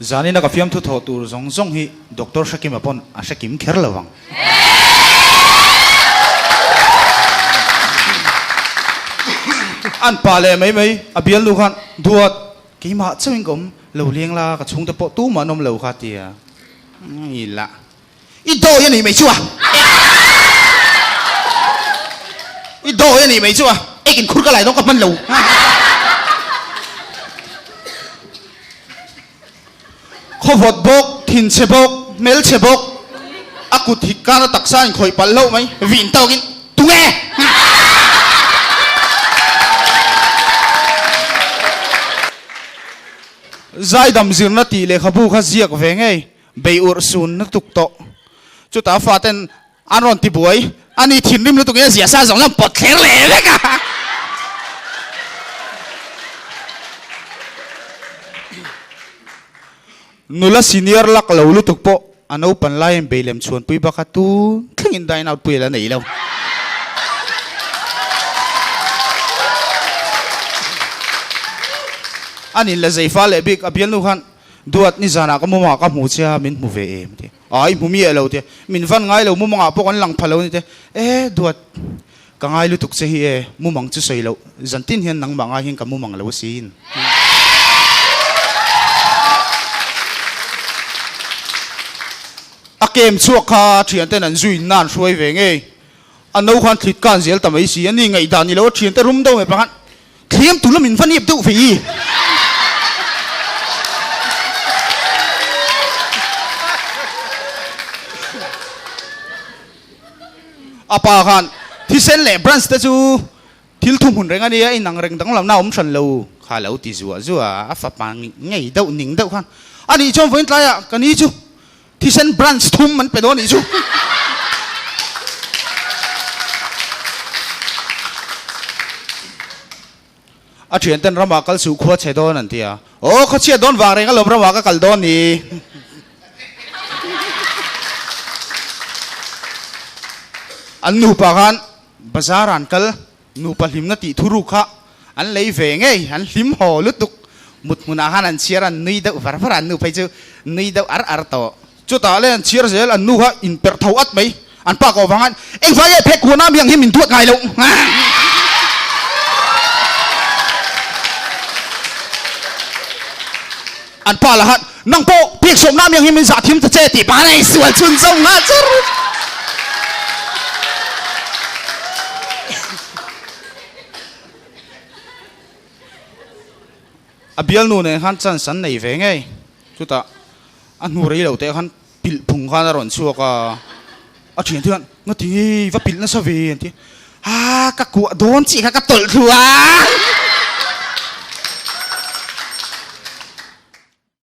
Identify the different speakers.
Speaker 1: Zanina ka fiamthu thawh tur zawng zawng hi Doctor Hrekima pawn a hre kim kher lo ang. An pa leh mai mai a bialnu khan duat keimah chauhin ka awm lo leng la ka chhungte pawh tumah an awm lo kha tia ila i dawi a nih mai chu a i dawi a nih mai chu a ek in khur ka lai dawn ka hman lo Khawvawt bawk, thinchhe bawk, hmelchhe bawk, a kut hik kar a taksa in khawih palh hlauh mai, vin tawkin tunge? Zaidam zirna tih lehkhabu kha ziak ve ngei, bei urh sun na tuk tawh. Chutah faten An rawn ti buai. A ni thinrim lutuk in a zia sa zawng lam pawt thler leh vek a. Nula senior lak lo lutuk pawh a naupan laiin bei lem chhuan pui bak a tun thlengin dine out pui a la nei lo. A nin la zeifa leh bik a bialnu khan Duat nizanah ka mumah ka hmu che a min hmu ve em ti. Ai hmu miah lo te, min van ngai lo mumangah pawh kan lang pha lo ni te, e duat ka ngai lutuk che hi e, mumang chu sawi loh, zantin hian nangmah ngai hian ka mumang lo asin. A kem chhuak kha thianten an zuin na an hruai ve ngei, a no khan thlit kan zel ta mai si, ani ngaihdan ni lo a thiante rum deuh mai pakhat Thliam tu lamin va nep deuh ve i. A pa khan thisen leh branch te chu thil thuhmun reng a nia, inang reng danglamna a awm hran lo kha lo ti zuah zuah a, a fapa ngei deuh ning deuh khan a nih chuan vawiin tlaiah ka ni chu Thisen branch thum an pe dawn anih chu. A thian ten ramah kal suh khua chhe dawn an ti a. Aw khaw chhiat dawn vang reng alawm ramah ka kal dawn ni. An nupa khan bazar ah an kal Nupa hlimna tih thuruk kha an lei ve ngei, an hlim haw lutuk. Mut hmunah khan an chhiar an nui deuh var var a, an nu phei chu nui deuh ar ar tawh. Chutah le an chhiar zel, an nu kha inperh tho at mai. An pa kawh vang an, Engvai nge phek kuana mi ang hi min duat ngai loh? An pa lah khan, Nang pawh biaksawmna mi ang hi min zah thiam ta che tih pah khan a insual chhunzawm nghal chur. A bialnu nen khan chance an nei ve ngei. Chutah a hnu rei lo teh khan pilh phung khan a rawn chhuak a, a thian te khan, Ngati nge i va pilh nasa ve? an ti a, Aa ka kuah dawn chiah kha ka tawlh thlu a.